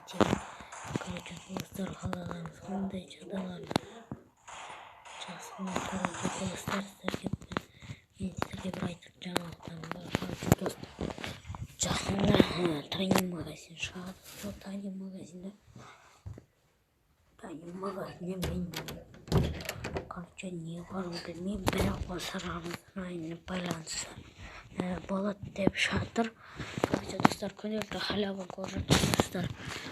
Деген. Короче, достар, қалаларыңыз қандай, жағдайларыңыз жақсы ма? Короче, достар, сіздерге бүгін мен сіздерге бір айтатын жаңалықтарым бар. Короче, достар, жақында тайный магазин шығады. Сол тайный магазинде мен, короче, не барын білмеймін, бірақ осы Рамазан айына байланысты болады деп жатыр. Короче, достар, күнделікті халява көріп жатырсыздар.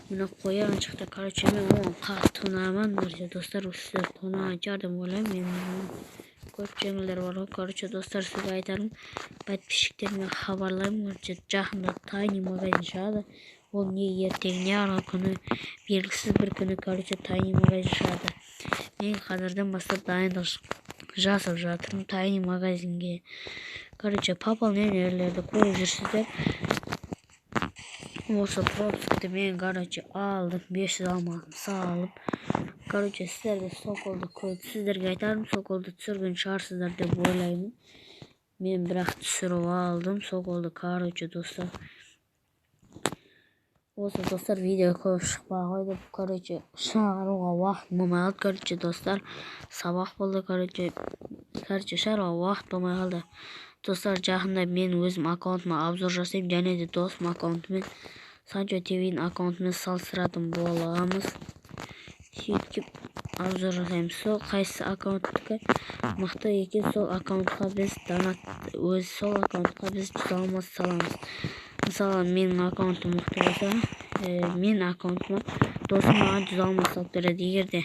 Міне, қоян шықты. Короче, мен оған қатты ұнамадым. Короче, достар, сіздер ұнаған шығар деп ойлаймын. Мен көп жеңілдер бар ғой. Короче, достар, сізге айтарым, подписчиктеріме хабарлаймын: короче, жақында тайный магазин шығады. Ол не ертең, не арғы күні, белгісіз бір күні, короче, тайный магазин шығады. Мен қазірден бастап дайындық жасап жатырмын тайный магазинге. Короче, пополнениелерді көріп жүрсіздер. Осы пропускті мен, короче, алдым, 500 алмазым салып. Короче, сіздер де соколды көріп, сіздерге айтарым, соколды түсірген шығарсыздар деп ойлаймын мен, бірақ түсіріп алдым соколды. Короче, достар, осы, достар, видео көп шықпай қойды. Короче, шығаруға уақыт болмай қалды. Короче, достар, сабақ болды. Короче, шығаруға уақыт болмай қалды. Достар, жақында мен өзім аккаунтыма обзор жасаймын және де досым аккаунтымен, Санчо ТВ-ның аккаунтымен салыстыратын боламыз. Сөйтіп обзор жасаймыз. Сол қайсы аккаунттікі мықты екен, сол аккаунтқа біз донат, өз сол аккаунтқа біз 100 алмаз саламыз. Мысалы, менің аккаунтым мықты болса, мен аккаунтыма досым маған 100 алмаз салып береді. Егер де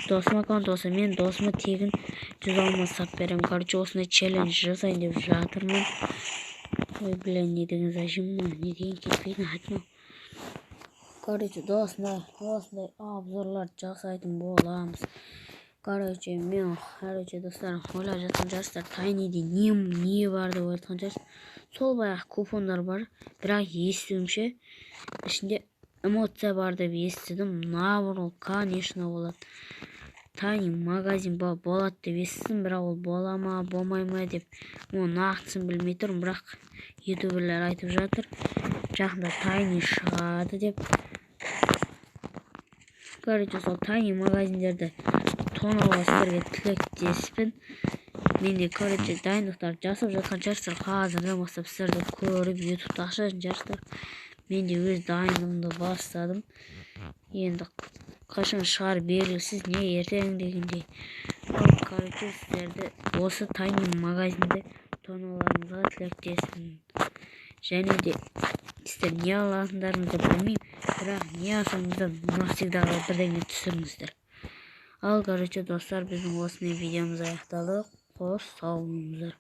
досым аккаунт болса, мен досыма тегін 100 алмаз салып беремін. Короче, осындай челлендж жасайын деп жатырмын. Ой, бля, не деген зажим мынау, не деген кетпейтін хат мынау? Короче, осындай осындай обзорлар жасайтын боламыз. Короче, мен, короче, достар, ойлап жатқан шығарсыздар, тайныйде не не бар деп ойлап жатқан шығарсыз. Сол баяғы купондар бар, бірақ естуімше, ішінде эмоция бар деп естідім. Набор ол, конечно, болады. Тайный магазин болады деп естідім, бірақ ол бола ма, болмай ма деп, оның нақтысын білмей тұрмын. Бірақ ютуберлер айтып жатыр, жақында тайный шығады деп. Короче, сол тайный магазиндерді тонауға сіздерге тілектеспін. Мен де, короче, дайындықтар жасап жатқан шығарсыздар. Қазірден бастап сіздерді көріп, ютубта ашатын шығарсыздар. Мен де өз дайындығымды бастадым. Енді қашан шығар, белгісіз, не ертең дегендей. Ал, короче, сіздерді осы тайный магазинде тонауларыңызға тілектеспін. Және де сіздер не алатындарыңызды білмеймін, бірақ не алсаңыздар, навсегда бірдеңе түсіріңіздер. Ал, короче, достар, біздің осымен видеомыз аяқталды. Қош, сау болыңыздар.